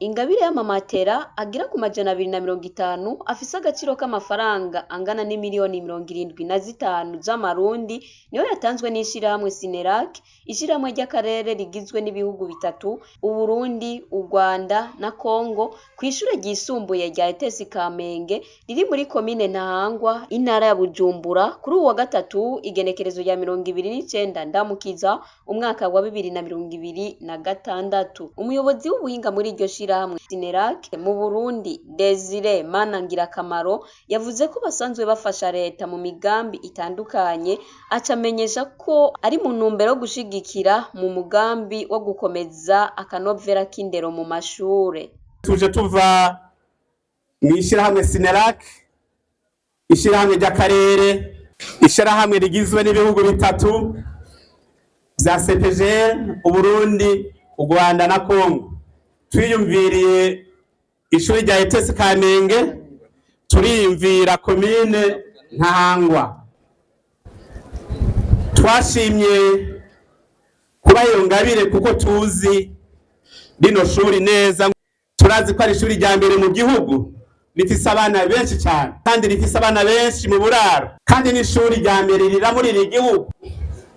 Ingabire y'amamatera agera ku 250 afise agaciro k'amafaranga angana n'imiliyoni 75 z'amarundi niyo yatanzwe n'ishirahamwe Sinerak, ishirahamwe ry'akarere rigizwe n'ibihugu bitatu: Uburundi, Urwanda na Kongo, kw'ishure ryisumbuye rya ETS Kamenge riri muri komine Ntahangwa, intara ya Bujumbura, kuri uwu wa gatatu igenekerezo rya 29 Ndamukiza umwaka wa 2026. Umuyobozi w'ubuhinga muri iryo shirahamwe Sinerak mu Burundi, Desire Manangirakamaro, yavuze ko basanzwe bafasha leta mu migambi itandukanye, aca amenyesha ko ari mu ntumbero yo gushigikira mu mugambi wo gukomeza akanovera k'indero mu mashure. Tuje tuva mw'ishirahamwe Sinerak, ishirahamwe ry'akarere, ishirahamwe rigizwe n'ibihugu bitatu vya CPGL, Uburundi, Urwanda na Kongo. Twiyumviriye ishuri rya ETS Kamenge, turiyumvira komine Ntahangwa. Twashimye kuba iyo ngabire kuko tuzi rino shuri neza, turazi ko ari ishuri rya mbere mu gihugu rifise abana benshi cyane kandi rifise abana benshi mu buraro, kandi n'ishuri rya mbere riramurira igihugu,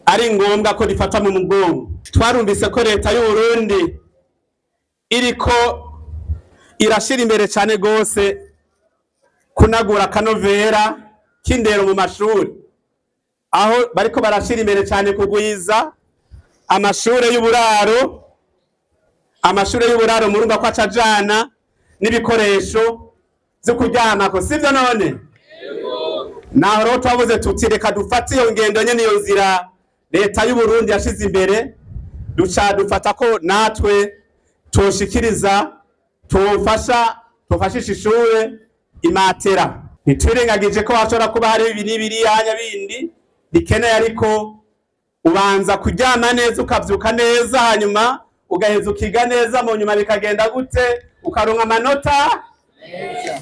ari ngombwa ko rifatwa mu mugongo. Twarumvise ko leta y'u Burundi iriko irashira imbere cyane gose kunagura akanovera k'indero mu mashuri, aho bariko barashira imbere cyane kugwiza amashure y'uburaro. Amashure y'uburaro murumva ko acajana n'ibikoresho vyo kuryamako, sivyo? None naho rero twavuze tuti reka dufate iyo ngendo nyene, iyo nzira leta y'u Burundi yashize imbere, duca dufata ko natwe toshikiriza, tofasha, tofashisha ishure imatera. Ntitwirengagije ko hashobora kuba hari ibi n'ibiriyanya bindi bikeneye, ariko ubanza kuryama neza, ukavyuka neza, hanyuma ugaheza ukiga neza, mu nyuma bikagenda gute? Ukaronka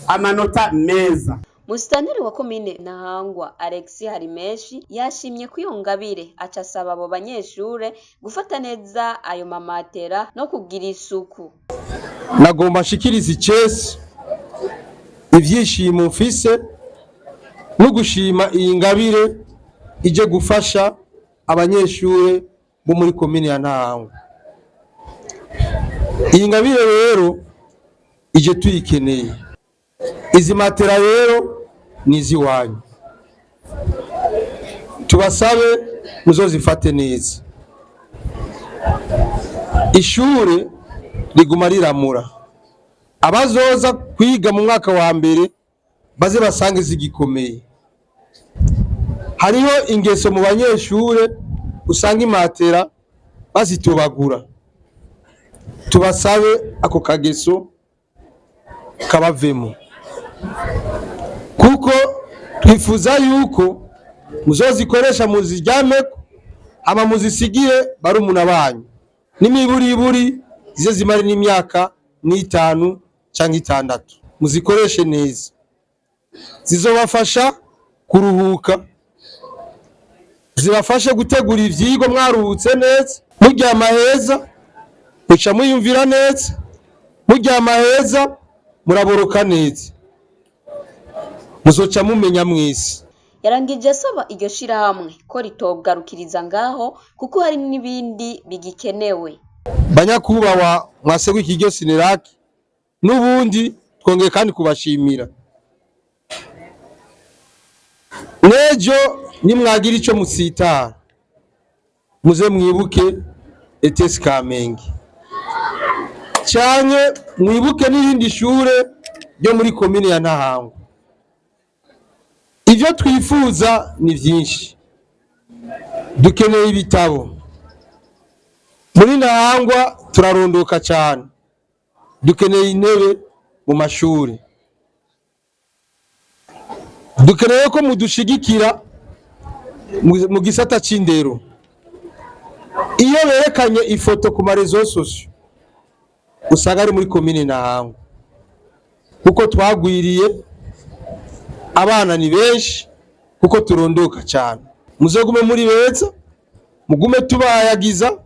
amanota meza. Musitanteri wa komine Ntahangwa, Alexis Harimeshi, yashimye ko iyo ngabire, aca asaba abo banyeshure gufata neza ayo mamatera no kugira isuku. Nagomba nshikirize icese ivyishimo mfise no gushima iyi ngabire ije gufasha abanyeshure bo muri komine ya Ntahangwa. Iyi ngabire rero ije tuyikeneye. Izi matera rero ni iz'iwanyu, tubasabe muzozifate neza. Ishure riguma riramura, abazoza kwiga mu mwaka wa mbere baze basange zigikomeye. Hariho ingeso mu banyeshure, usanga imatera bazitobagura. Tubasabe ako kageso kabavemo, kuko twifuza yuko muzozikoresha, muziryameko, hama muzisigire barumuna banyu, n'imiburiburi zize zimare n'imyaka n'itanu canke 6. Muzikoreshe neza, zizobafasha kuruhuka, zibafashe gutegura ivyigwa mwaruhutse neza. Muryama heza, muca mwiyumvira neza. Muryama heza, muraboroka neza, muzoca mumenya mwese. Yarangije asaba iryo shirahamwe ko ritogarukiriza ngaho, kuko hari n'ibindi bigikenewe. Banyakubahwa mwasegwa ikiryo Sinerak, n'ubundi twongeye kandi kubashimira. N'ejo nimwagira ico musitara, muze mwibuke ETS Kamenge, canke mwibuke n'irindi shure ryo muri komine ya Ntahangwa. Ivyo twifuza ni vyinshi. Dukeneye ibitabo muri Ntahangwa, turarondoka cane. Dukeneye intebe mu mashuri. Dukeneye ko mudushigikira mu gisata c'indero. Iyo berekanye ifoto ku ma réseaux sociaux, usanga ari muri komine Ntahangwa, kuko twagwiriye, abana ni benshi, kuko turondoka cyane. Muzogume muri beza, mugume tubahayagiza,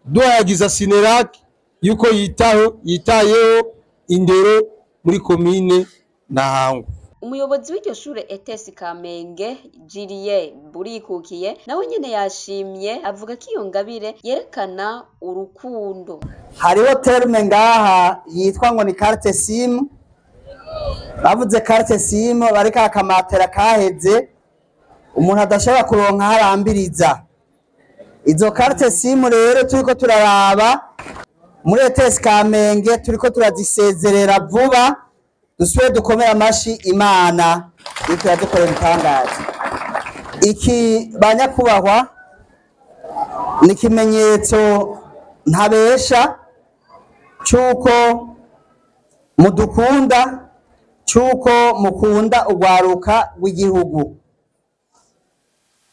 duhayagiza Sinerak yuko yitaho, yitayeho. indero muri komine Ntahangwa. Umuyobozi w'iryo shure ETS Kamenge, Julie Burikukiye, nawe nyene yashimye, avuga ko iyo ngabire yerekana urukundo. Hariho terme ngaha yitwa ngo ni carte SIM. Bavuze carte SIM bariko akamatera kaheze umuntu adashobora kuronka harambiriza. Izo carte SIM rero turiko turaraba muri ETS Kamenge, turiko turazisezerera vuba. Dusubire dukomere amashi Imana iriko iradukorera ibitangaza. Iki, banyakubahwa, ni ikimenyetso ntabesha c'uko mudukunda, c'uko mukunda urwaruka rw'igihugu.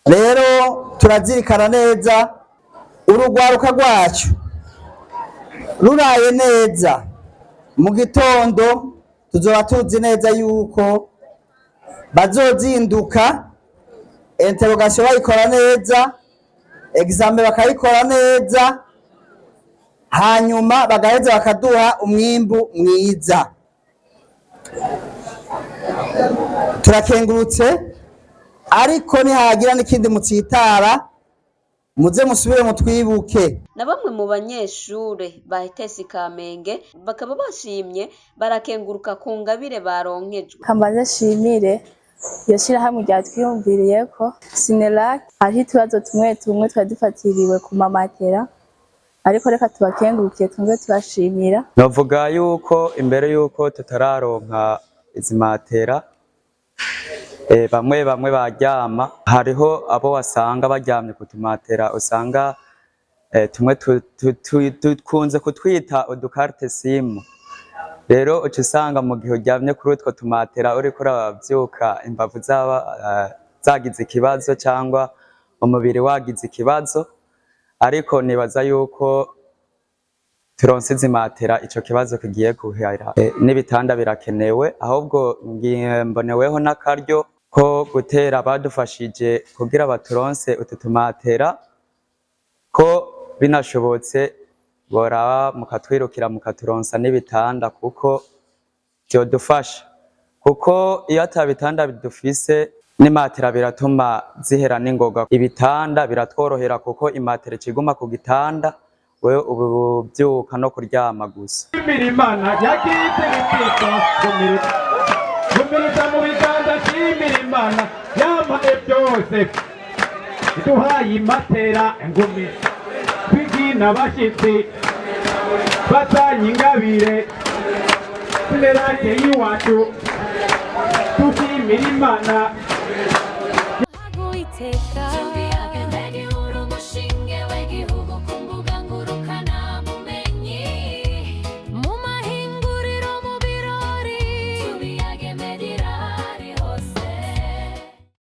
Rero turazirikana neza urugwaruka rwacu ruraye neza mu gitondo, tuzoba tuzi neza yuko bazozinduka, interrogation bayikora neza, examen bakayikora neza, hanyuma bagaheza bakaduha umwimbu mwiza. Turakengurutse, ariko nihagira n'ikindi mutsitara, muze musubire mutwibuke. Na bamwe mu banyeshure ba ETS Kamenge bakaba bashimye, barakenguruka ku ngabire baronkejwe. Kambaze nshimire iyo shirahamwe ryatwiyumviriyeko, Sinelac. Hariho utubazo tumwe tumwe twari dufatiriwe ku mamatera, ariko reka tubakengurukiye, twumve tubashimira. Navuga yuko imbere yuko tutararonka izi matera, bamwe bamwe baryama, hariho abo wasanga baryamye ku tumatera usanga tumwe dukunze kutwita udukarte SIM. Rero uca usanga mu gihe uryamye kuri utwo tumatera uriko uravyuka, imbavu zaba zagize ikibazo cyangwa umubiri wagize ikibazo. Ariko nibaza yuko turonse izi matera ico kibazo kigiye guhera. N'ibitanda birakenewe. Ahubwo mboneweho n'akaryo ko gutera badufashije kugira baturonse utu tumatera ko binashobotse boraba mukatwirukira, mukaturonsa n'ibitanda, kuko vyodufasha, kuko iyo ata bitanda dufise n'imatera biratuma zihera n'ingoga. Ibitanda biratworohera kuko imatera ikiguma ku gitanda, wewe ubu ubyuka no kuryama gusa. Imana yagize iteka, gumiriza mu biganza. Shimira Imana yampaye byose, iduhaye imatera ngumi twigina abashyitsi bazanye ingabire. Sinerake y'iwacu, dushimira Imana. Iteka.